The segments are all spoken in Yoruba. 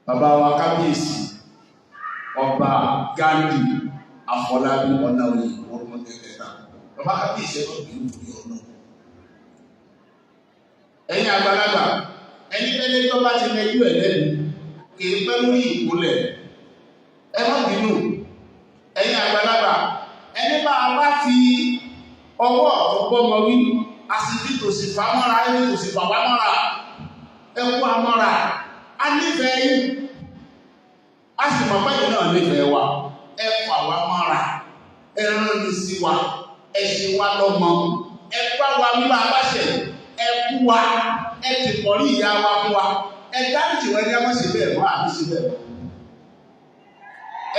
Bàbá wa kábíyèsí, Ọba Ghandi Afọlábí Ọláoyè Orúmọdé-Kẹta. Bàbá kábíyèsí, ẹ má bínú torí ọ̀nà. Ẹ̀yin àgbàlagbà, ẹni tẹ́lẹ̀ tó bá ti mẹjú ẹ̀ lẹ́nu kì í pẹ́ lórí ìkúnlẹ̀. Ẹ má bínú. Ẹ̀yin àgbàlagbà, ẹni bá a bá fi ọwọ́ ọ̀tún bọ́mọ wí, a sì fi tòsì fà mọ́ra, ẹni tòsì fà wá mọ́ra. Ẹ kú amọ́ra, a nífẹ̀ẹ́ yín, a sì mọ̀ pé ẹ̀yin náà nífẹ̀ẹ́ wa. Ẹ fà wá mọ́ra, ẹ rán ni sí wa, ẹ ṣe wá lọ́mọ, ẹ bá wa wí bá a bá ṣẹ̀, ẹ kú wa, ẹ ti pọ̀ ní ìyá wa fún wa, ẹ dáríjì wọ́n, ẹni á má ṣe bẹ́ẹ̀ mọ́, àbí ṣe bẹ́ẹ̀ mọ́.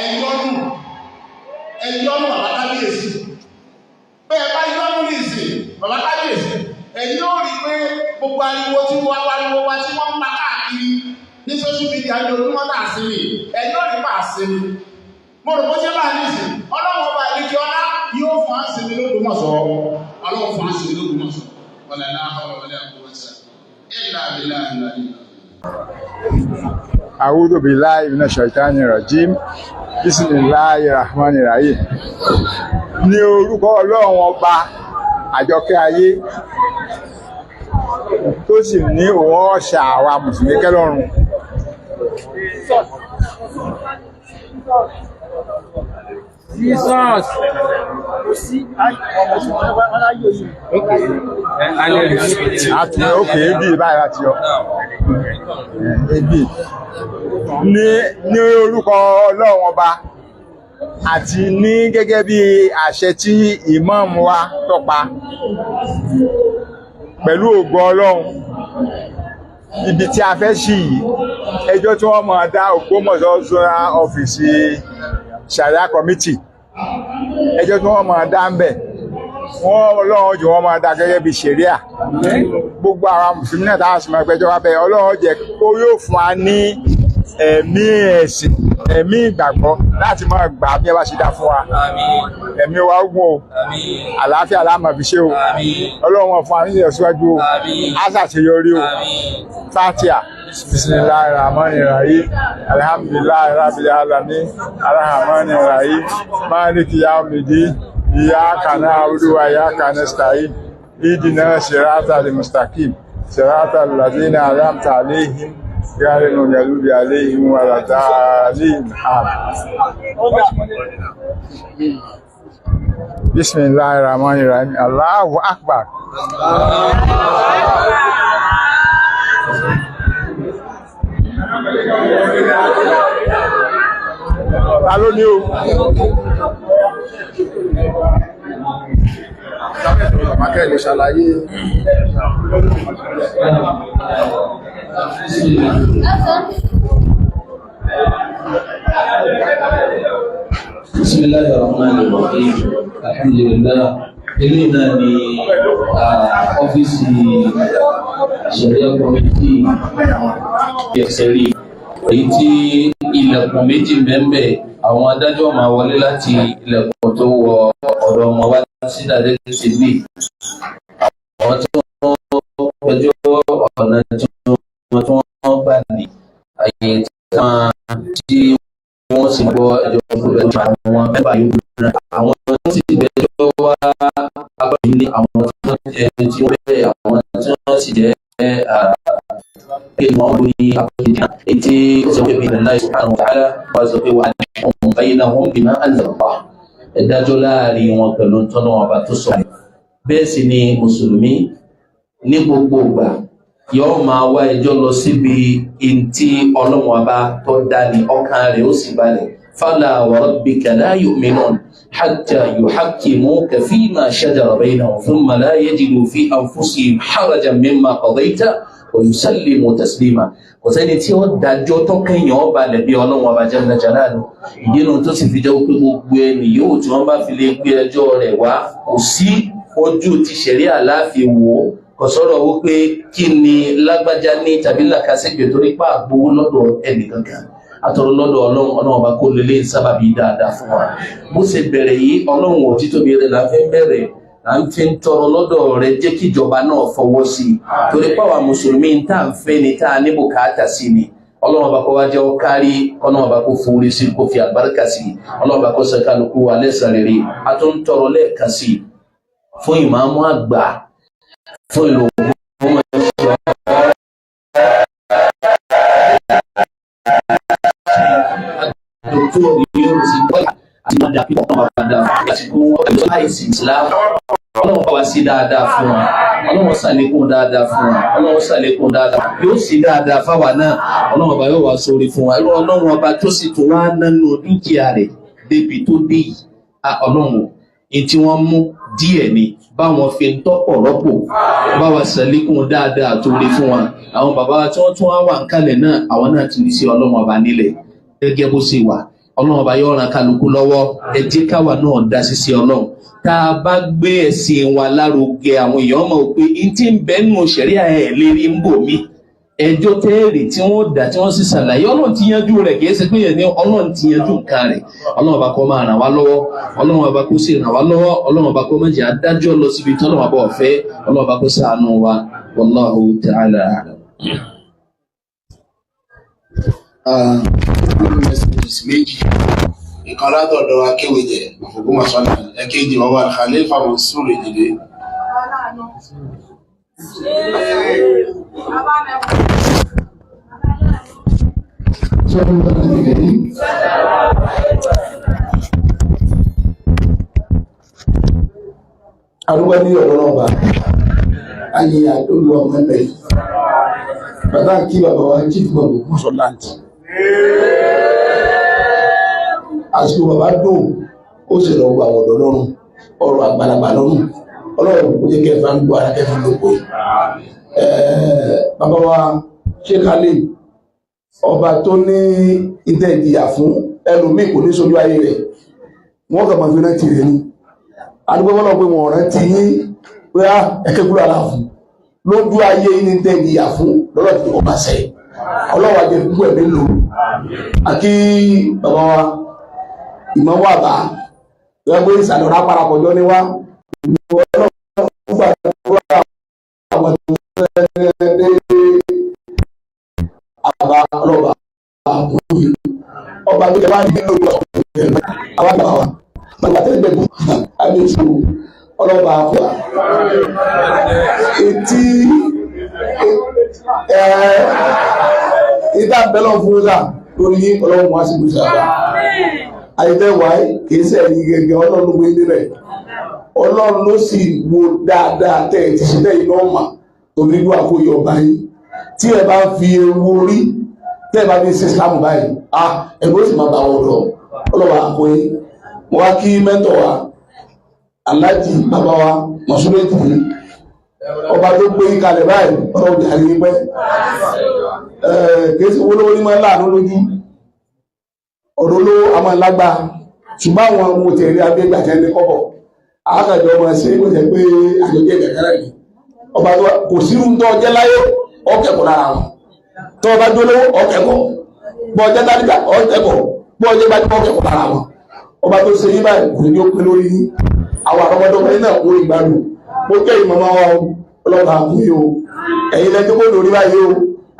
Ẹ yọ́nù, ẹ yọ́nù, bàbá kábíyèsí. Bẹ́ẹ̀ bá yọ́nù ní ìsìn, bàbá kábíyèsí, ẹ̀yin ó rí i pé gbogbo ariwo tí wọ́n pariwo wa tí wọ́n ń pa káàkiri ní social media ní ojúmọ́ náà sinmi, ẹ̀yin ó rí pa sinmi. Mo rò bó ṣe bá ní ìsìn, Ọlọ́run ọba ìlẹ́kì ọlá yóò fún á sinmi lÓgbómọ̀ṣọ́. Ọlọ́run fún á sinmi lÓgbómọ̀ṣọ́. Wala la hawla wala quwwata illa billahi al-aliyyil. أعوذ بالله من الشيطان الرجيم. بسم الله الرحمن الرحيم. Ní orúkọ Ọlọ́run Ọba àjọkẹ́ ayé, tó sì ní òun ọ̀ṣà àwa mùsùlùmí kẹlọ́run. Jesus. Àti òkè ebi báyìí láti yọ ebi ní orúkọ Ọlọ́run Ọba àti ní gẹ́gẹ́ bí àṣẹ tí ìmáàmù wa tọ́pa, pẹ̀lú ògo Ọlọ́run, ibi tí a fẹ́ sí yìí, ẹjọ́ tí wọ́n máa dá, Ògbómọ̀ṣọ́ Zonal Office Sharia Committee, ẹjọ́ tí wọ́n máa dá ń bẹ̀, wọ́n Ọlọ́run jù wọ́n máa dá gẹ́gẹ́ bí ṣẹ̀ríà. Gbogbo àwọn mùsùlùmí náà táwọn sì máa gbẹ́jọ́ wá bẹ́ẹ̀, Ọlọ́run jẹ́ kó yóò fún wa ní ẹ̀mí ẹ̀sìn, ẹ̀mí ìgbàgbọ́ láti máa gbà bí ẹ bá ṣe dá fún wa. Ẹ̀mí wa ogun o, àlàáfíà la máa fi ṣe o. Ọlọ́run wọn fún wa ní ìlọsíwájú o, á ṣàṣeyọrí o. Fatiha. Bismillahir rahmanir rahim. Alhamdulillahi rabbil alamin. Arrahmanir rahim. Maliki yawmiddin. Iyyaka na'budu wa iyyaka nasta'in. Ihdina siratal mustaqim. Siratal ladzina an'amta alaihim ghayril maghdubi alaihim waladdallin. Amin. Bismillahir rahmanir rahim. Allahu akbar. Ta ló ní o? Akẹ́ lè ṣàlàyé. بسم الله الرحمن الرحيم. الحمد لله. Eléyìí náà ni ọ́fíìsì Sharia Committee ẹsẹ̀ rí, èyí tí ilẹ̀kùn méjì mẹ́mbẹ̀. Àwọn adájọ́ máa wọlé láti ilẹ̀kùn tó wọ ọ̀dọ̀ wọn wá sí dàdé síbí. Àwọn tí wọ́n pẹjọ́, ọ̀nà tí wọ́n gbà ní àyè tí wọ́n sì gbọ́ ẹjọ́ fún ẹjọ́ àwọn mẹ́fà yòókù náà. Àwọn tó sì gbẹ́jọ́ wá agbára ní àwọn tí wọ́n jẹ́ tí wọ́n bẹ̀rẹ̀, àwọn tí wọ́n sì jẹ́ pé wọ́n ló ní apẹ̀jẹ̀ náà, èyí tí ó sọ pé bí Allah subhanahu wa ta'ala wá sọ pé wa an baynahum bima anzala Allah, ẹ dájọ́ láàrin wọn pẹ̀lú tọ́nà ọba tó sọ. Bẹ́ẹ̀ sì ni mùsùlùmí ní gbogbo ìgbà yóò máa wá ẹjọ́ lọ síbi ntí Ọlọ́run ọba tó dá ní, ọkàn rẹ̀ ó sì balẹ̀. Fala wa rabbika la yu'minun hatta yuhakkimuka fima shajara baynahum thumma la yajidu fi anfusihim harajan mimma qadayta wa yusallimu taslima. Kò sẹ́ni tí ó dájọ́ tọ́kẹ́yìn ọba lẹ̀ bí Ọlọ́run ọba jalla jalaluhu. Ìdí nu tó sì fi jẹ́ pé gbogbo ẹni yóò tí wọ́n bá fi lè gbé ẹjọ́ rẹ̀ wá, kò sí ojú ti ṣẹ̀ríà láàfin wò ó. Kò sọ̀rọ̀ wípé kí ni lágbájá ní tàbí làkàṣègbè, torí pa àgbowó lọ́dọ̀ ẹnìkankan, àtọ̀rọ̀ lọ́dọ̀ Ọlọ́run. Ọlọ́run ọba kó lè lé sábàbí dáadáa fún wa. Bó ṣe bẹ̀rẹ̀ yìí, Ọlọ́run ò títóbi rẹ̀ la fẹ́ bẹ̀rẹ̀. À ń fi ń tọrọ lọ́dọ̀ rẹ, jẹ́ kíjọba náà fọwọ́ sí i, torí pàwọn mùsùlùmí tá à ń fẹ́ ni tá a ní bùkátà sí ni. Ọlọ́run bá kó wá jẹ́ ó kárí, ọlọ́run bá kó forí sí, kó fi àlùbáríkà sí, ọlọ́run bá kó san kálukú wa lẹ́san rere. A tún ń tọrọ lẹ́ẹ̀kan sí fún ìmáàmù àgbà fún ìlú Ògbómọ̀ṣọ́. Dr. Ọlọ́run bá wa sí dáadáa fún wa, Ọlọ́run ṣàlékún dáadáa fún wa, Ọlọ́run ṣàlékún dáadáa, yóò sì dáadáa fáwa náà. Ọlọ́run ọba yóò wá sórí fún wa. Irú Ọlọ́run ọba tó sì tún wá nánú dúkìá rẹ̀ débi tó dé yìí, Ọlọ́run ní tí wọ́n mú díẹ̀ ni báwọn fi ń tọ́pọ̀ rọ́pò, báwa ṣàlékún dáadáa tó rí fún wa. Àwọn bàbá wa tí wọ́n tún wá wà ń kalẹ̀ náà, àwọn náà ti rí sí Ọlọ́run ọba nílẹ̀ gẹ́gẹ́ bó ṣe wà. Ọlọ́run ọba yóò ràn kálukú lọ́wọ́. Ẹ jẹ́ káwa náà dá sí sí Ọlọ́run. Tá a bá gbé ẹ̀sìn wa lárugẹ, àwọn èèyàn mọ̀ pé n tí ń bẹ nínú ṣẹ̀ríà ẹ̀ lérí ń bò mí. Ẹjọ́ tẹ́ẹ̀rì tí wọ́n dà tí wọ́n sì ṣàlàyé, Ọlọ́run ti yanjú rẹ̀, kìí ṣe pé yẹn ní Ọlọ́run ti yanjú nǹkan rẹ̀. Ọlọ́run ọba kó máa ràn wá lọ́wọ́, Ọlọ́run ọba kó sì ràn wá lọ́wọ́, Ọlọ́run ọba kó má jẹ́ adájọ́ lọ síbi tọ́lọ́run ọba ọ̀fẹ́. Ọlọ́run ọba kó ṣàánú wa. Wallahu ta'ala a'lam. Messages méjì, ìkan látọ̀dọ̀ akéwìjẹ Ògbómọ̀ṣọ́, ẹ̀kejì ọba Khalifa Mansur Ìdílé. Arúgbó ní ọ̀dọ́ náà bá ayé àdólù ọmọ ẹgbẹ́ bàbá kí bàbá wa chief mọ̀ Ògbómọ̀ṣọ́ land. Àsìkò bàbá dùn, ó sì lọ gba ọ̀dọ́ lọ́rùn, ọ̀rọ̀ àgbàlagbà lọ́rùn. Ọlọ́run kò jẹ́ kẹfà ń gbọ́ ara kẹfà lóko. Bàbá wa Sheikh Khalil, ọba tó ní ìtẹ́ ìjìyà fún ẹlòmíì kò ní sójú ayé rẹ̀, wọ́n kàn máa fi rántí rẹ̀ ni. Adúgbò bọ́lá pé wọ́n rántí yín pé á ẹ̀kẹ́ kúrò aláàfin lójú ayé yín ní ìtẹ́ ìjìyà fún lọ́lọ́ ti ọba sẹ́. Ọlọ́wà jẹ́ gbogbo ẹ̀mí lò. Àkí bàbá wa ìmọ̀ wà bá ẹgbẹ́ ìsàlẹ̀ ọ̀rá parapọ̀jọ́ ní wá. Ọba tó jẹ wá ní ìlú àwọn àgbà wa bàbá tẹ́lẹ̀ bẹ́ẹ̀ àmì ìṣòro ọlọ́ba àpò etí ìta bẹ́lọ̀ fún ọ̀sà lórí ọlọ́run wá sí ìlú sábà àyẹ̀tẹ̀wá kìí sẹ́ ẹ̀yìn gẹ́gẹ́. Ọlọ́run ló gbé níbẹ̀, ọlọ́run ló sì wo dáadáa tẹ́ ẹ̀ ti ṣe tẹ́ iná mà tóbi nínú àkóyọ ọba yín tí ẹ bá fi ewu orí tẹ́ ẹ bá fi ṣe Islam báyìí, ah, ẹ̀rọ sì máa bá wọn lọ. Ọlọ́wà àkóyè mo wá kí mẹ́tọ̀ wa aláàjì bàbá wa mọ̀súlẹ̀tì ọba tó gbé kalẹ̀ báyìí, ọlọ́run jà ní pẹ́. Kìí ṣe owó ní máa láàánú lójú ọ̀rọ̀ olówó a máa lágbá, ṣùgbọ́n àwọn ohun tẹ̀lé abẹ́gbàjẹ́ ní kọ́bọ̀ àákàjọ ọmọ ṣe é jẹ́ pé àjọjẹ́ ìgbàkára ni ọba tó kò sírú tó ọjẹ́ láyé ọkẹ̀kọ̀ lára wọn. Tó ọba jólówó ọkẹ̀kọ̀, bọ́ ọjẹ́ tálíkà ọkẹ̀kọ̀, bọ́ ọjẹ́ gbajúmọ̀ ọkẹ̀kọ̀ lára wọn. Ọba tó ṣe yín báyìí kò ní ní ó pé lórí yín. Àwọn àrọ́mọdọ́mọ yín náà kó ìgbádùn. Mo kẹ́ ìmọ̀mọ́ wa o, ọlọ́ba àkúnyé o, ẹ̀yin lẹ́jọ́ kó lórí báyìí o.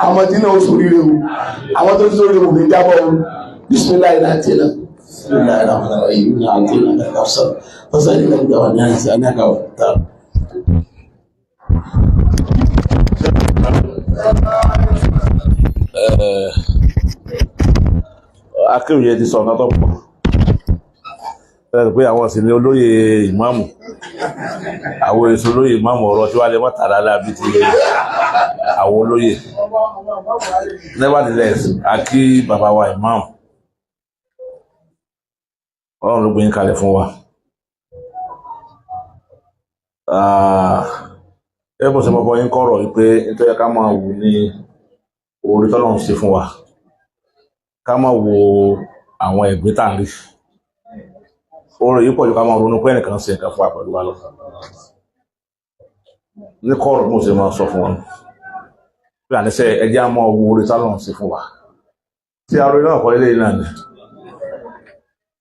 Àwọn tí náà ó sóríire o, àwọn tó sóríire kò ní jábọ̀ o. Bisimilayi láti náà. Bisimilayi rahman rahim ní àti ìlànà ìkọsọ fọsọ ilé ìgbà wà ní àyíṣà ní àkàwọ tá. Akéwìyẹ ti sọ ọ̀nà tó pọ̀ ẹ pé àwọn sì ni olóyè ìmáàmù, àwọn èso olóyè ìmáàmù, ọ̀rọ̀ tí wàá lè má tààrà lábí ti àwọn olóyè. Nevertheless, a kí bàbá wa ìmáàmù, Ọlọ́run ló gbé yín kalẹ̀ fún wa. Ẹ bó ṣe mọ́bọ́ yín kọ́rọ̀ wípé nítorí ká máa wù ní orí tọ́lọ́run ṣe fún wa, ká máa wo àwọn ẹ̀gbẹ́ tá à ń rí. Oore yìí pọ̀ jù ká máa ronú pé ẹnìkan ṣe nǹkan fún wa pẹ̀lú wa lọ ní kọ́rọ̀ bí mo ṣe máa sọ fún wọn pé àníṣe ẹjẹ́ á máa wo orí tọ́lọ́run ṣe fún wa tí aró náà kọ́ lélẹ́yìn náà ni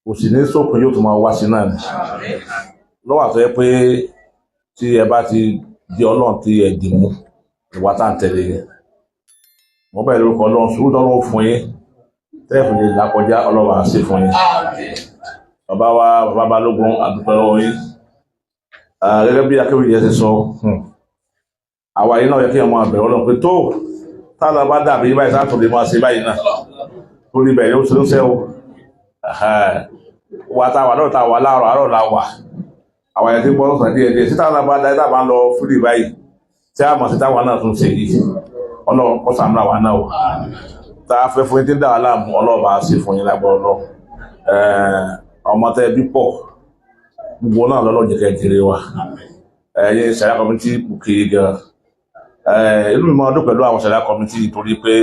kò sì ní sópin, yóò tún máa wá sí náà ni lọ́wọ́ àtọ́ yẹ pé Tí ẹ bá ti di Ọlọ́run tí ẹ dì mú ìwà tá à ń tẹ̀lé yẹn, wọ́n bẹ̀rẹ̀ lórúkọ Ọlọ́run, sùúrù tọ́lọ́run fún yín tẹ́ẹ̀fù lè là kọjá, Ọlọ́run á ṣe fún yín. Bàbá wa, bàbá Balógun, àdúpẹ́ lọ́wọ́ yín. Gẹ́gẹ́ bí akéwì yẹn ṣe sọ, àwa yìí náà yẹ kí ẹ máa bẹ̀rẹ̀ Ọlọ́run pé tó táwọn bá dàbí báyìí sáà tó lè máa ṣe báyìí náà torí bẹ̀rẹ̀ ó ṣe ń ṣe o. Wa tá a wà náà, tá a wà láàárọ̀ àárọ̀ la wà, àwọn ẹni tí ń gbọ́ sọ̀rọ̀ díẹ̀ díẹ̀ síta náà bá dá tá a bá ń lọ fúlì báyìí tí a mọ̀ sí táwa náà tún ṣe yìí. Ọlọ́run kó ṣàánú àwa náà o. Tá a fẹ́ fún yín tí ń dà wá láàmú, Ọlọ́run bá ṣe fún yín lágbọ́ Ọlọ́run. Ọmọ tẹ́ bí pọ̀ gbogbo náà lọ́lọ́ jẹ́ kẹ́ jèrè wa. Ẹ̀yin Sharia committee kì í gan, inú mi máa dùn pẹ̀lú àwọn Sharia committee torí pé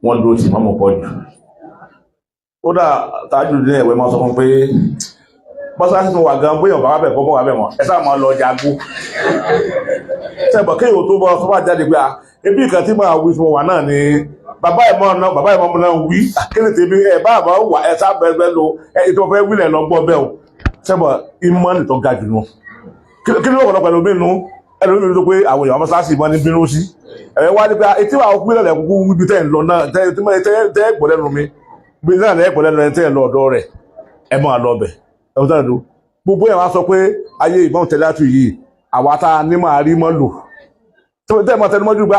wọ́n dúró tì mọ́mọ́ pọ̀ jù. Kódà tájú ní ẹ̀wẹ̀ máa sọ fún pé mọ́sálásí tó wà gan bóyá ọ̀bá wà bẹ̀ kọ́ bọ́ wà bẹ̀ mọ́, ẹ sáà máa lọ jago sẹ́gbọ̀n kéèyàn tó bọ́ sọ́wọ́ jáde pé ebi kan tí máa wí fún wa náà ni bàbá ìmọ̀ náà, bàbá ìmọ̀ náà wí kéde tèmi ẹ bá àbá wà, ẹ sá bẹ́ẹ̀ lo ẹ ètò ọ̀fẹ́ wílẹ̀ lọ gbọ́ bẹ́ẹ̀ o. Sẹ́gbọ̀n ìmọ̀ nìtọ́ ga jù nù kí ló wọ̀lọ́pọ̀ ẹlòmíì nù, ẹlòmíì tó pé àwọn èèyàn mọ́sálásí ìmọ̀ ní bínú sí ẹ̀ wá ní pé etí wà wílẹ̀ lẹ́kúkú wíbi tẹ́ ń lọ náà, tẹ́ gbọ́ lẹ́nu mi bí náà lẹ́gbọ́ lẹ́nu ẹ̀ tẹ́ ń lọ ọ̀dọ́ rẹ̀, ẹ máa lọ bẹ̀ ẹ̀ wọ́n tẹ́lẹ̀ gbogbo ẹ̀ wá sọ pé ayé ìbọn tẹ̀lé àtú yìí, àwa tá a ní máa rí mọ́ lò tẹ́ mọ́ tẹnumọ́jú gba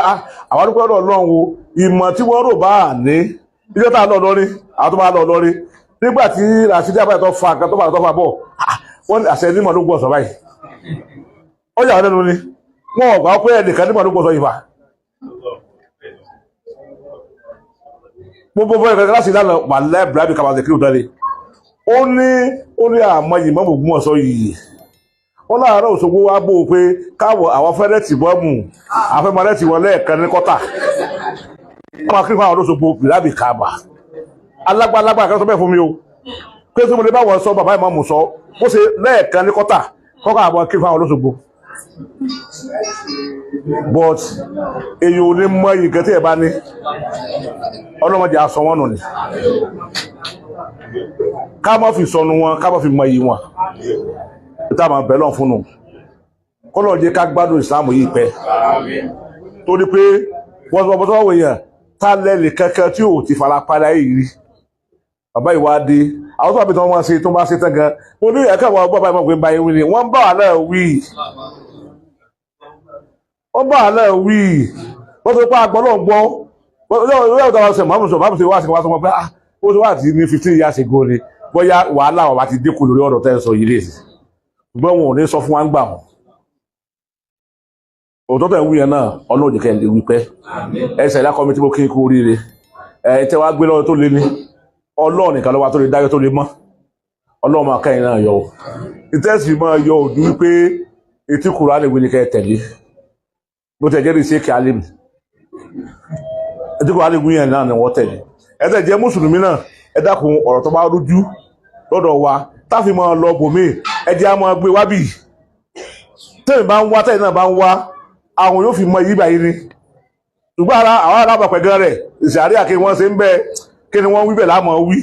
àwa dúpẹ́ lọ́dọ̀ Ọlọ́run o. Ìmọ̀ tí wọ́n rò bá a ní ìjọ tá a lọ lọ́rí, àwọn tó bá lọ lọ́rí nígbà tí Rasidi abáyé tó fa nǹkan tó fà tó fà bọ̀, wọ́n ní àṣẹ nímọ̀ ló gbọ́ sọ báyìí, ó yà wọ́n lẹ́nu ni wọ́n ò gbà pé ẹnìkan nímọ̀ ló gbọ́ sọ yìí fà. Gbogbo bọ́ ẹ̀kẹ́ láti ìlànà wà lẹ́bìrábì kàbàtì kí ó dáre, ó ní àmọ́ yìí mọ́ gbogbo ọ̀sọ́ yìí, wọ́n láàárọ̀ Òṣogbo wá bó o pé káwọ̀ àwọn fẹ́rẹ́tì bọ́ọ̀mù àfẹ́mọ́rẹ́tì wọn lẹ́ẹ̀kan ní kọ́tà, wọ́n máa kí fún àwọn Òṣogbo bìrábì kàbà alágbálágbá kan sọ bẹ́ẹ̀ fún mi o pé tí mo lè bá wọn sọ bàbá ìmọ̀ọ́mù sọ ó ṣe lẹ́ẹ̀kan ní kọ́tà kọ́kọ́ àwọn kí fún àwọn Òṣogbo. But èyí ò ní mọ iyì kan tí ẹ bá ní, ọlọ́mọdé aṣọ wọn nù ni ká má fi sọnù wọn, ká má fi mọ iyì wọn tá a máa bẹ̀ lọ́n fún nù kọ́lọ̀ jẹ́ ká gbádùn ìsìlámù yìí pẹ́ torí pé wọ́n sọ bọ́sọ́ wọ̀ yẹn tá lẹ́lì kankan tí ò ti fara padà yìí rí bàbá ìwádìí àwọn tó wà bí tí wọ́n máa ṣe tó máa ṣe tán gan mo ní ẹ̀ka àwọn bàbá ìmọ̀ pé ń bá yín wí ni wọ́n bá wà náà wí, wọ́n bá wà náà wí, wọ́n tó pa àgbọ̀ náà gbọ́ yóò dára sọ màmú sọ màmú sọ wá sí wá sọ wọn pé ah ó ti wá àti ní 15 years ago ni bóyá wàhálà wà ti dínkù lórí ọ̀rọ̀ tẹ́ ẹ sọ yìí lè ṣùgbọ́n wọn ò ní sọ fún wa ń gbà wọn. Òótọ́ tẹ̀ ń wí yẹn náà, Ọlọ́run jẹ́ kẹ́ ẹ lè wí pẹ́ ẹsẹ̀ ìlà kọ́mi tí mo kí n kú oríire ẹ tẹ́ wá gbé lọ́wọ́ tó lé ní Ọlọ́run nìkan lọ́wọ́ tó lè dájọ́ tó lè mọ́. Ọlọ́run máa kẹ́yìn náà yọ o, ìtẹ́sí máa yọ òdu wípé etí Kùránì wí ni kẹ́ ẹ tẹ̀lé bó tẹ̀ jẹ́ ní ṣéèkì alim etí Kùránì wí yẹn náà ni wọ́n tẹ̀lé. Ẹ tẹ̀ jẹ́ mùsùlùmí náà, ẹ dákun, ọ̀rọ̀ tó bá rújú lọ́dọ̀ wa táfi máa lọ bòmíì, ẹ jẹ́ á máa gbé wá bì tẹ́yìn bá ń wá, tẹ́yìn náà bá ń wá, àwọn yóò fi mọ iyì báyìí ni. Ṣùgbọ́n ara àwọn alábàpẹ̀ gan rẹ̀ ìsàrí àkè wọ́n ṣe ń bẹ kí ni wọ́n wí bẹ̀ láàmú wí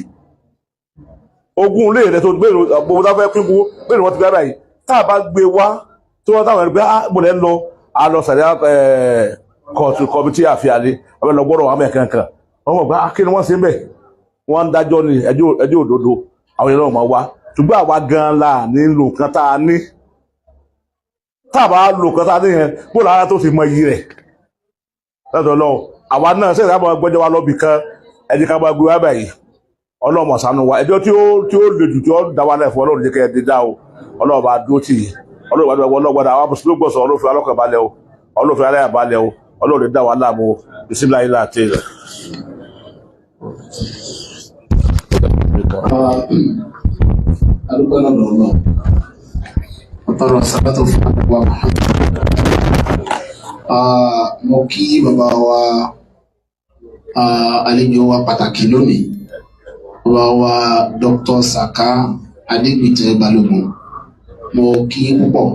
ogún ilé rẹ̀ tó gbèrò gbogbo tá fẹ́ pín gbogbo gbèrò wọn ti gbé báyìí tá a bá gbé wá tí wọ́n táwọn ẹni pé ah mo lẹ́ ń lọ a lọ sàrí kóòtù kọmitì àfihàn ọbẹ̀ lọ gbọ́dọ̀ wà mẹ́ kankan wọ́n mọ̀ pé ah kí ni wọ́n ṣe ń bẹ̀ wọ́n ń dájọ́ ní ẹjọ́ òdodo àwọn èèyàn máa wá. Ṣùgbọ́n àwa gan la ní lò kan tá a ní, tá a bá lò kan tá a ní yẹn bó lára tó ti mọ iyì rẹ̀ lọ́dọ̀ lọ àwa náà ṣẹ̀ṣẹ̀ àbọ̀ gbẹ́jọ́ wa lọ́bì kan ẹni ká bá gbé wá báyìí. Ọlọ́mọ ṣàánú wa, ẹjọ́ tí ó le jù tí ó dá wa náà fún Ọlọ́run jẹ́ kẹ́ ẹ dé dá o. Ọlọ́run bá dúró tì í, Ọlọ́run bá dúró, Ọlọ́run gbọ́dọ̀ àwọn mùsùlùmí gbọ̀sọ̀, Ọlọ́run fi alọ́kàn balẹ̀ o, Ọlọ́run fi aláyà balẹ̀ o, Ọlọ́run lè dá wa láàmú o. Bisimilá ilá àti ilẹ̀. Adúpẹ́ lọ́dọ̀ Ọlọ́run, ọ̀tọ̀rọ̀ sàbátò fún àgbà Muhammad. Mo kí bàbá wa, àlejò wa pàtàkì lónìí, bàbá wa Dr. Saka Adégbìtẹ́ Balógun, mo kí yín púpọ̀.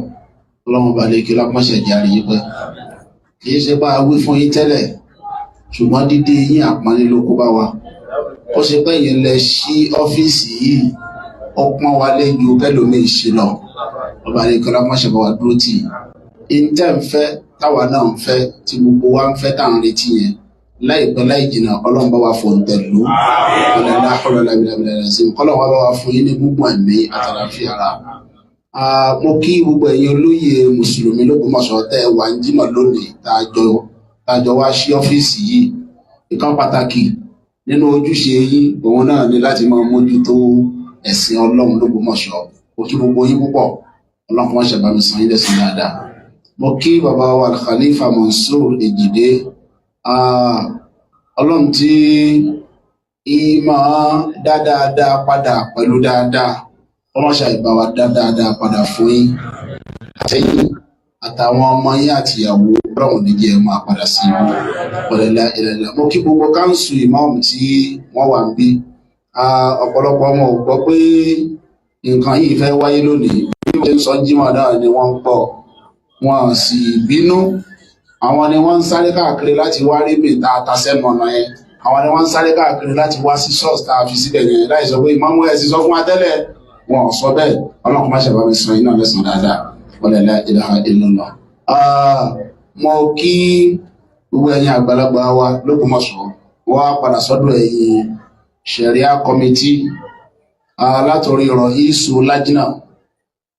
Ọlọ́run balẹ̀ kí lápọ̀ṣẹ̀ járe yín pẹ́. Kì í ṣe bá a wí fún yín tẹ́lẹ̀, ṣùgbọ́n dídé yín àpọ́nlé ló kó bá wa. Ó ṣe pé yín lẹ ṣí ọ́fíìsì yìí, ó pọ́n wa lé ju kẹlòmíì ṣe lọ. Ọba àlekọ́lá má ṣe bá wa dúró tì í. Ntẹ́ ń fẹ́ táwa náà ń fẹ́ tí gbogbo wa ń fẹ́ tá à ń retí yẹn láìpẹ́ láì jìnnà Ọlọ́run bá wa fòǹtẹ̀ lù ọ̀làlá ọ̀làlá kọ́lọ́run wa bá wa fún yín ní gbogbo ẹ̀mí àtàlàfíà ara. Mo kí gbogbo ẹ̀yin olóyè mùsùlùmí l'Ógbómọ̀ṣọ́ tẹ́ ẹ wà ń jímọ̀ lónìí tá a jọ wá sí ọ́fíìsì yìí. Ìkan pàtàkì nínú ojúṣe yín òun náà ni láti máa mójútó ẹ̀sìn Ọlọ́run l'Ógbómọ̀ṣọ́. Mo kí gbogbo yín púpọ̀, Ọlọ́run kó má ṣe bá mi san yín lẹ́san dáadáa. Mo kí bàbá wa Khalifa Mansur Ejide, Ọlọ́run tí ìmọ̀ dá dáadáa padà pẹ̀lú dáadáa, wọ́n máa ṣàìbá wa dá dáadáa padà fún yín àtẹ̀yìn àtàwọn ọmọ yín àtìyàwó. Ọlọ́run ní jẹ́ máa padà sí ibú ọ̀lẹ́lá ìlẹ̀lá. Mo kí gbogbo káńsù ìmáàmù tí wọ́n wà ń bí. Ọ̀pọ̀lọpọ̀ wọn ò gbọ́ pé nǹkan yìí fẹ́ wáyé lónìí. Bí wọ́n ṣe ń sọ jímọ̀ náà ni wọ́n ń gbọ́, wọn sì bínú. Àwọn ni wọ́n ń sáré káàkiri láti wá rí mi ta ta sẹ́nu ọ̀nà yẹn. Àwọn ni wọ́n ń sáré káàkiri láti wá sí ṣọ́ọ̀ṣì tá a fi síbẹ̀ yẹn láì sọ pé ìmáàmù ẹ̀ sì sọ fún wa tẹ́lẹ̀. Wọn ò sọ bẹ́ẹ̀. Ọlọ́run má ṣe bá mi san iná lẹ́san dáadáa. Wala la ilaha illallah. Mo kí gbogbo ẹ̀yin àgbàlagbà wa l'Ógbómọ̀ṣọ́. Wọ́n á padà sọ́dọ̀ ẹ̀yin Sharia committee látòrí Rọ̀hísù Lájínà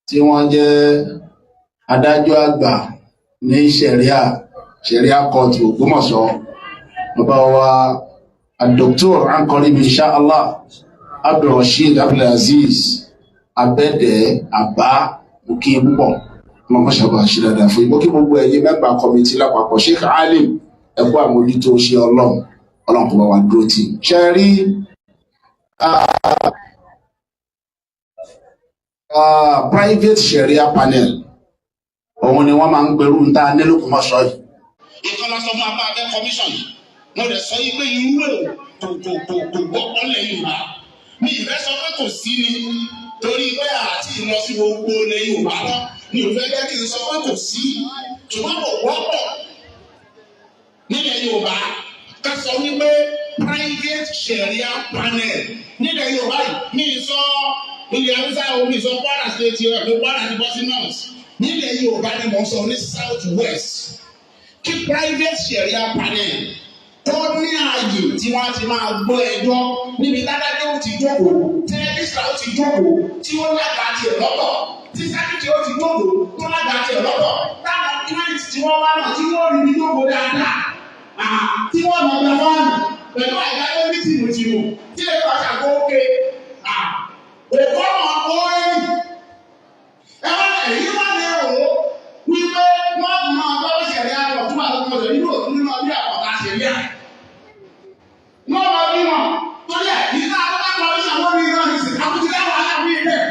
tí wọ́n jẹ́ adájọ́ àgbà ní Sharia court Ògbómọ̀ṣọ́. Bàbá wa Dr. Anqarib insha Allah Abdulrasheed Abdulaziz Abẹ́dẹ̀ Àbá, mo kí i púpọ̀. Ọlọ́mọ ṣàbà ṣe dáadáa fún yín. Mo kí gbogbo ẹ̀yin mẹ́mbà committee lápapọ̀. Sheikh Alim, ẹ̀kú àmójútó ṣe Ọlọ́run, Ọlọ́run kò bá wa dúró tì. Ṣe rí private Sharia panel, òun ni wọ́n máa ń gbèrú ń ta nílòkùnmọ́ṣọ́ yìí. Ìkan la sọ fún apá abẹ́ commission yìí, mo rẹ̀ sọ yìí pé irú ẹ̀ kò kò kò kò wọ́pọ̀ lẹ̀ Yorùbá. Mi ìfẹ́ sọ pé kò sí ni, torí pé àti lọ sí gbogbo ilẹ̀ Yorùbá tán mi ò fẹ́ jẹ́ kí n sọ pé kò sí, ṣùgbọ́n kò wọ́pọ̀ nílẹ̀ Yorùbá ká sọ wípé private Sharia panel nílẹ̀ Yorùbá yìí. Mi sọ ilẹ̀ Haúsá o, mi sọ Kwara State rẹ̀ pé Kwara ti bọ́ sí north. Nílẹ̀ Yorùbá ni mò ń sọ, ní South West, kí private Sharia panel tó ní ààyè tí wọ́n ti máa gbọ́ ẹjọ́ níbi tádájọ́ ó ti jókòó, tí rẹ́gísítà ó ti jókòó, tí ó lága tiẹ̀ lọ́tọ̀, tí sákìtì ó ti jókòó tó lága tiẹ̀ lọ́tọ̀, táwọn client tí wọ́n wá náà tí wọ́n rí ibi jókòó dáadáa, tí wọ́n mọ̀ ọ́n fọ́ọ̀nù pẹ̀lú àìdájọ́ ní tìmùtìmù tí lè fà ṣàkó ókè òkọ́ mọ̀ ọ́ ẹ wá èyí wá ní ẹ̀rọ wípé wọ́n máa gbọ́ ṣẹ̀ríà pọ̀ fún àwọn ọmọ nínú òtún nínú ọdún àpọ̀ta ṣẹ̀ríà. Wọ́n lọ bí wọn torí ẹ̀ ìdá àkọ́kọ́ kọmíṣàn wọ́n ní iná ní sìn àkútí láwọn aláwọ̀ ilẹ̀.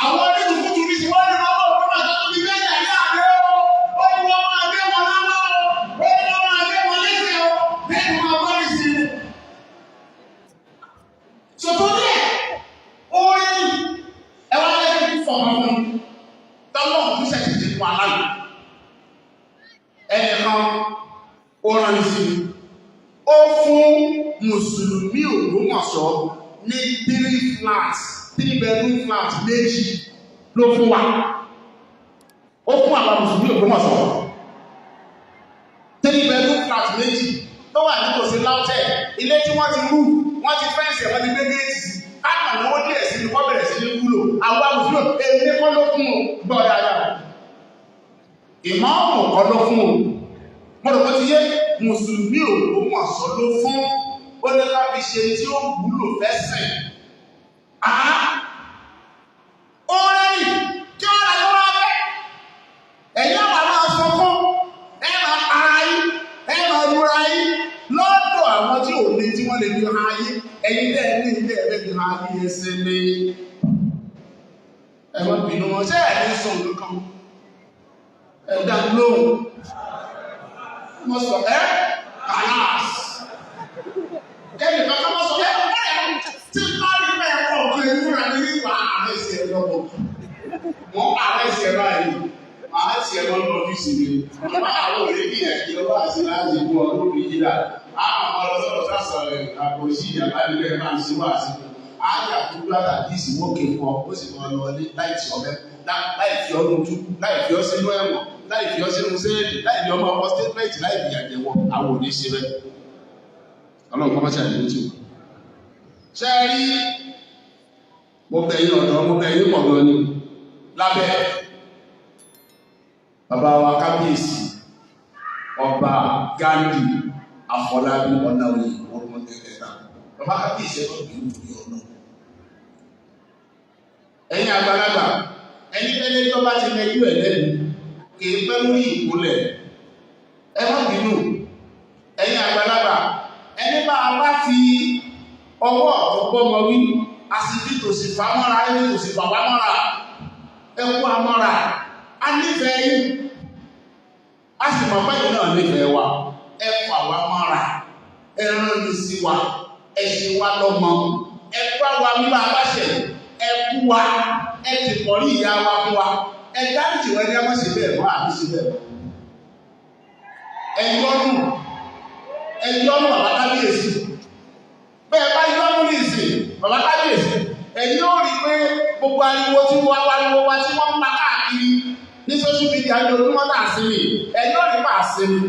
Àwọn onítùkútù ní sí wọ́n ní ọmọ òkú náà tó ti gbé ṣẹ̀ríà dé o. Ó ní wọ́n máa gbé wọn lọ́wọ́ o. Ó ní wọ́n máa gbé wọn lẹ́sẹ̀ o. Bẹ́ẹ̀ ni wọ́n bọ́ ní sí i. Sọ̀tún ní ẹ̀ orin ẹ wá lẹ́yìn fọ̀mọ́ fún un tọ́lọ́ ọ̀tún ṣẹ̀ṣẹ̀ ti fún aláìní. Ẹnìkan ó rán mi sí mi, ó fún mùsùlùmí Ògbómọ̀ṣọ́ ní 3 flats, 3 bedroom flat méjì ló fún wa. Ó fún àwọn mùsùlùmí Ògbómọ̀ṣọ́ 3 bedroom flat méjì tó wà nítòsí LAUTECH, ilé tí wọ́n ti rú, wọ́n ti fence, wọ́n ti gbé géètì sí, káàkiri owó díẹ̀ sí ní kọ́ bẹ̀rẹ̀ sí ní wúlò. Àwọn mùsùlùmí, èmi kọ́ ló fún o, gbọ́ dáadáa, ìmáàmù kọ́ ló fún o. Mo rò pé ti yé. Mùsùlùmí Ògbómọ̀ṣọ́ ló fún, ó ní ká fi ṣe tí ó wúlò fẹ́sìn. Ó rẹ́yìn kí wọ́n rà lọ́wọ́ abẹ́ ẹ̀yìn àwọn máa sunkún, ẹ máa para yín, ẹ máa lura yín lọ́dọ̀ àwọn tí ò ní tí wọ́n lè fi hàn ayé. Ẹ̀yin tẹ́ ẹ ní ilé ẹ̀fẹ́ fi hàn ayé ẹsẹ̀ ní ẹ má bínú wọn. Ṣé ẹ̀ ní sọ nǹkan ẹ dá lóhùn? Mo sọ ẹ́ kàlás kẹ́ni kankan mo sọ ẹ́ tí bá rí bẹ́ẹ̀ kọ̀ ọ̀kan ẹni fúnra mi nípa ààrẹ ìṣẹ̀ lọ́wọ́ wọ́n ààrẹ ìṣẹ̀ báyìí màá tiẹ̀ lọ lọ ọ́fíìsì mi àmọ́ àwọn òye bí ẹ̀kí lọ́wọ́ àti láti mú ọdún méjìlá àwọn ọmọ ọlọ́sọ̀rọ̀ sásọ̀rọ̀ àpòsí ìyàbá nílẹ̀ máa ń ṣe wá sí i. Àyà tó gbá tàbí ìsìnwókè fún ọ, ó sì máa lọ ilé láì tí ọmọ láì fi ọ lójú, láì fi ọ sínú ẹ̀wọ̀n, láì fi ọ sínú sẹ́ẹ̀lì, láì fi ọmọ ọkọ statement, láì fi ìyàjẹ̀ wọ, àwọn ò ní ṣe bẹ́ẹ̀. Ọlọ́run kọ́ mọ́ṣẹ́ àdéhùn tì wọ́n. Ṣé ẹ rí mo bẹ̀ yín ọ̀dọ́, mo bẹ̀ yín pọ̀ gan ni lábẹ́ bàbá wa kábíyèsí ọba Ghandi Afọlábí Ọláoyè Orúmọdẹ́gbẹ̀ta. Bàbá kábíyèsí ẹ̀ lọ́dún ìlú ọ̀nà. Ẹ̀yin àgbàlagbà, ẹni tẹ́lẹ̀ tó bá ti mẹjú ẹ̀ lẹ́nu, kì í pẹ́ lórí ìkúnlẹ̀. Ẹ má bínú. Ẹ̀yin àgbàlagbà, ẹni bá a bá fi ọwọ́ ọ̀tún bọ́mọ wí, a sì fi tòsì fà mọ́ra, ẹni tòsì fà wá mọ́ra. Ẹ kú amọ́ra, a nífẹ̀ẹ́ yín, a sì mọ̀ pé ẹ̀yin náà nífẹ̀ẹ́ wa. Ẹ fà wá mọ́ra, ẹ rán ni sí wa, ẹ ṣe wá lọ́mọ, ẹ bá wa wí bá a bá ṣẹ̀, ẹ kú wa, ẹ ti kọ̀rí ìyá wa fún wa, ẹ dáríjì wá ní a má ṣe bẹ́ẹ̀ mọ́, àbí ṣe bẹ́ẹ̀ mọ́. Ẹ yọ́nú, ẹ yọ́nú bàbá kábíyèsí. Bẹ́ẹ̀ bá yọ́nú ní ìsìn, bàbá kábíyèsí, ẹ̀yin ó rí i pé gbogbo ariwo tí wọ́n pariwo wa tí wọ́n ń pa káàkiri ní social media ní ojúmọ́ náà sí mi, ẹ̀yin ó rí pa àsinmi.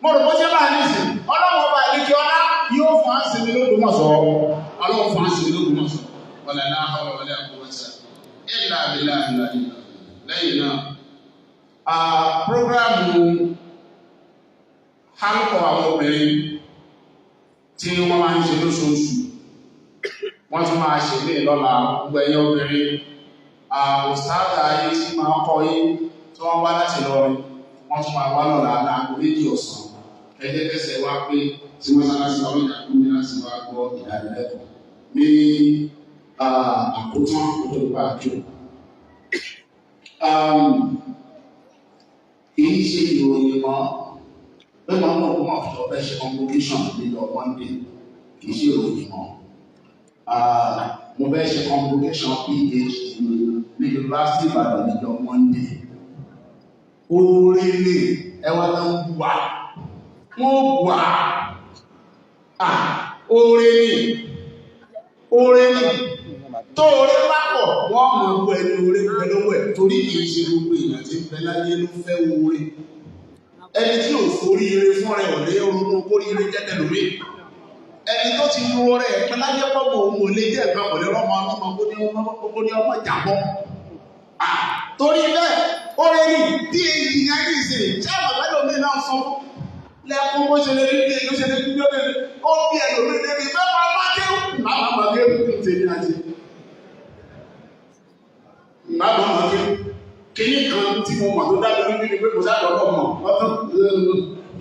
Mo rò bó ṣe bá ní ìsìn, Ọlọ́run ọba ìlẹ́kẹ̀ ọlá yóò fún àsinmi l'Ógbómọ̀ṣọ́. Ọlọ́run fún àsinmi l'Ógbómọ̀ṣọ́. Wala la hawla wala quwwata illa billahi al-aliyyil azim. Lẹ́yìn náà, prógráàmù hánkọ̀ àwọn obìnrin tí wọ́n máa ń ṣe lóṣooṣù, wọ́n tún máa ṣe ní ìlọ́la. Gbogbo ẹ̀yin obìnrin, òṣàdá ayé tí máa ń kọ́ yín tí wọ́n wá láti Ìlọrin, wọ́n tún máa wá lọ́la láago 2 ọ̀sán. Ẹ jẹ́ kẹsẹ̀ wá pé tí mọ́sálásí ọlọ́jà kú ní láti wá gbọ́ ìdánilẹ́kọ̀ọ́ ní àkótán tó bá jò. Kì í ṣe ìròyìn mọ́ pé màá mọ̀ kó máa fọ́ fẹ́ ṣe convocation níjọ́ Monday, kì í ṣe ìròyìn mọ́. Mo fẹ́ ṣe convocation PhD ní Yunifásítì Ìbàdàn níjọ́ Monday. Oore lè ẹwà tó ń bù wá. Wọ́n bù wá. Oore ni. Oore ni. Tó oore bá pọ̀, wọ́n mọ̀ ọ́ ẹni oore ń bẹ lọ́wọ́ ẹ̀ torí kì í ṣe gbogbo èèyàn tí ń bẹ láyé ló fẹ́ oore. Ẹni tí ò forí ire fún rẹ̀ ò lè ronú kórí ire jẹ́ tẹlòmíì. Ẹni tó ti ro rẹ̀ pẹ́ láyé pọ̀pọ̀ òun ò lè jẹ́ ẹ̀kan kò lè rọ́mọ ọlọ́mọ kó ní ọmọ jàbọ́. Torí bẹ́ẹ̀, oore ni tí èyí yẹn ní ìsìn, ṣé àwọn ẹlòmíì náà sọ fún lẹ́kún bó ṣe lè rí bí èyí ó ṣe lè rí bí ó lè rí, ó bí ẹlòmíì débi bẹ́ẹ̀ máa bá kéwù. Bàbá máa kéwù ní tèmi àti. Bàbá máa kéwù. Kíní kan tí mo mọ̀ tó dá mi lójú ni pé kò sáà lọ́dọ̀ mọ̀ lọ́tọ́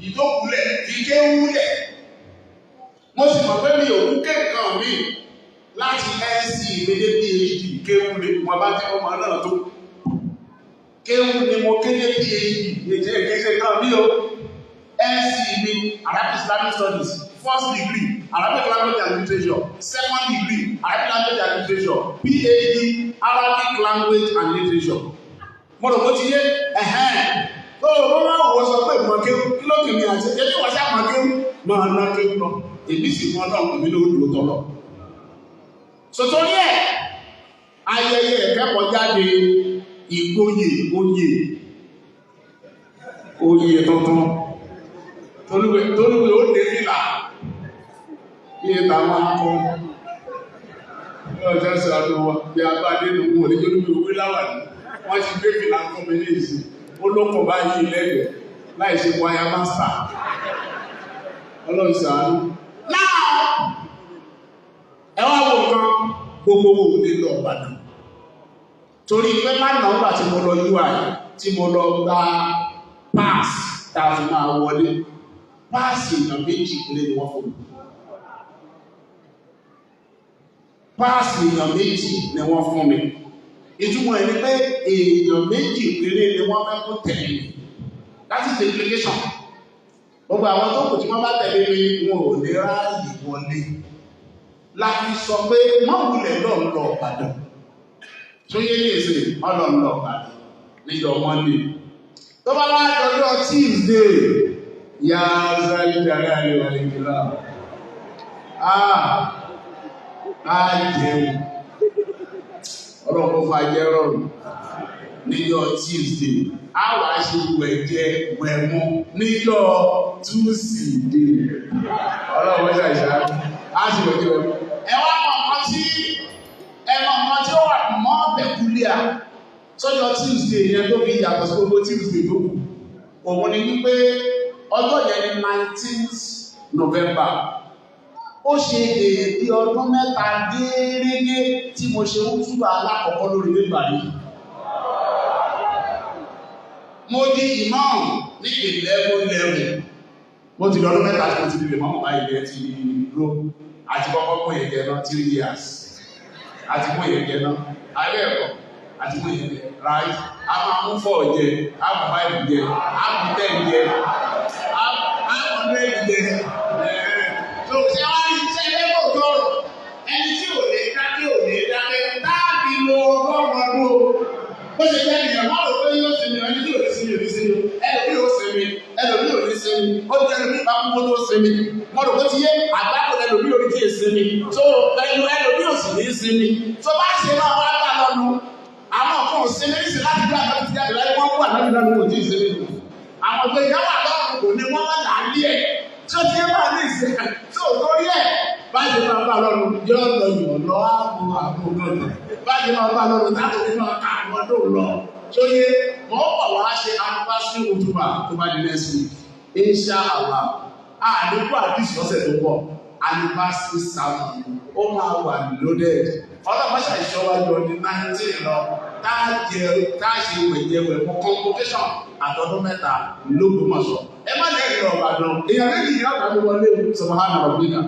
ìdókòlẹ̀ kì í kéwúlẹ̀. Mo sì mọ̀ pé mi ò kú kéèkan mi láti NC mi dé PhD kéwú ni mo bá tí mo mọ̀ náà tó. Kéwú ni mo kéde PhD èjì èkéṣe kan mi o. NC mi Arabic Islamic Studies first degree Arabic Language and Literature, second degree Arabic Language and Literature, PhD Arabic Language and Literature. Mo rò bó ti yé ẹ̀hẹ́n. Tó o bá wá wò sọ pé mọ̀ kéwú kí ló kì mí àti ẹbí wọ́n sá mọ̀ kéwú máa ná kéwú lọ. Èmi sì mọ Ọlọ́run èmi ló lò tọ́lọ̀. Sòtórí ẹ̀, ayẹyẹ ìkẹ́kọ̀ọ́ jáde ìgboyè oyè oyè tuntun tolúwe ó dé fìlà bí i tàwọn akọ ní ọjọ́ ìṣàánú wa bí a bá dé nùgbò oníjólúwe owó láwàní wọ́n ti gbé fìlà fún mi ní ìsìn ó lókọ̀ báyìí lẹ́gbẹ̀ẹ́ láì ṣe wáyà mástà Ọlọ́run ṣàánú. Náà ẹ wá wo nǹkan gbogbo wo lè lọ Ìbàdàn torí pé lánàá nígbà tí mo lọ UI tí mo lọ gba pass tá a fi máa wọlé páàsì èèyàn méjì péré ni wọ́n fún mi. Páàsì èèyàn méjì ni wọ́n fún mi. Ìtumọ̀ ẹ̀ ni pé èèyàn méjì péré ni wọ́n fẹ́ kó tẹ̀lé mi. That is the implication. Gbogbo àwọn tó kù tí wọ́n bá tẹ̀lé mi wọn ò lè ráàyè wọlé. Láti sọ pé mọ́wulẹ̀ lọ ń lọ Ìbàdàn. Tó yé ní ìsìn ọlọ́run lọ Ìbàdàn níjọ́ Monday. Tó bá wá dọjọ́ Tuesday, ya zali jalali wal ikram. Á jẹun. Ọlọ́run kó fún ajẹ́ rọrùn. Níjọ́ Tuesday, á wàá ṣe wẹ̀jẹ wẹ̀mú níjọ́ Tuesday. Ọlọ́run ṣàṣà á ṣe wẹ̀jẹ wẹ̀mú. Ẹ wá mọ̀ nǹkan tí ẹ mọ̀ nǹkan tí ó wà mọ́ peculiar sọ́jọ́ Tuesday yẹn tó fi yàtọ̀ sí gbogbo Tuesday tó kù. Òun ni wípé ọjọ́ yẹn ni 19th November. Ó ṣe èdè ọdún mẹ́ta gẹ́rẹ́gẹ́ tí mo ṣe ń túbà alákọ̀ọ́kọ́ lórí nígbà yìí. Mo di imam ní 11/11. Mo ti lọ́dún mẹ́ta tí mo ti di lè mọ́mọ́ báyìí lẹ́ ti dúró. Àti kọ́kọ́ mú èyẹ jẹ náà 3 years. Àti mú èyẹ jẹ náà. Ayé ẹ̀kọ́ àti mú èyẹ jẹ. Right? A máa mú 4 jẹ, a mú 5 jẹ, a mú 10 jẹ, a mú 100 jẹ. So ṣe wá ní iṣẹ́ lẹ́kọ̀ọ́ tọrọ ẹni tí ò lè dákẹ́ ò lè dákẹ́ táàbí lo 100 ọdún o. Bó ṣe jẹ́ nìyẹn, wọ́n rò pé yóò sinmi, ẹni tí ò lè sinmi ò ní sinmi, ẹlòmíì ò sinmi, ẹlòmíì ò ní sinmi, ó ti ẹlòmíì bá kú kó tó sinmi. Wọ́n rò pé ti yé àgbákò ẹlòmíì ò ní tí ì sinmi, tó ẹlòmíì ò sì ní sinmi. Tó bá ṣe máa wá gbà lọ́nu, àwọn kan ò sinmi ní sí láti gbé àgbà ti jáde láyé wọ́n kú ànábì náà kò tí ì sinmi. Àwọn ọ̀gbẹ́ ìyá wà lọ́rùn kò ní wọ́n má là á lé ẹ̀. Tí ó ti yé máa ní ìsìn tí ò lórí ẹ̀ bá ṣe máa bá lọ́rùn yọ lọ yọ̀ lọ ààbò ààbò lọ́nà. Bá ṣe máa bá lọ́rùn táwọn onímọ̀ ká àwọn tó lọ. Sóyè wọ́n pọ̀ wá ṣe anniversary òtúbà tó bá di next week. Insha Allah. Àdínkù àdìsí ọ̀sẹ̀ tó pọ̀. Anniversary sermon ó máa wà loaded. Ọlọ́mọ ṣàìṣọ́wájú ọdún 19 lọ. Tá a ṣe wẹ̀jẹ̀wẹ̀ mọ́ convocation àtọdún mẹ́ta l'Ógbómọ̀ṣọ́. Ẹ má lẹ́yìn lọ Ìbàdàn. Èèyàn méjì ni ọ̀gá mi wọlé o. Subhana rabbika.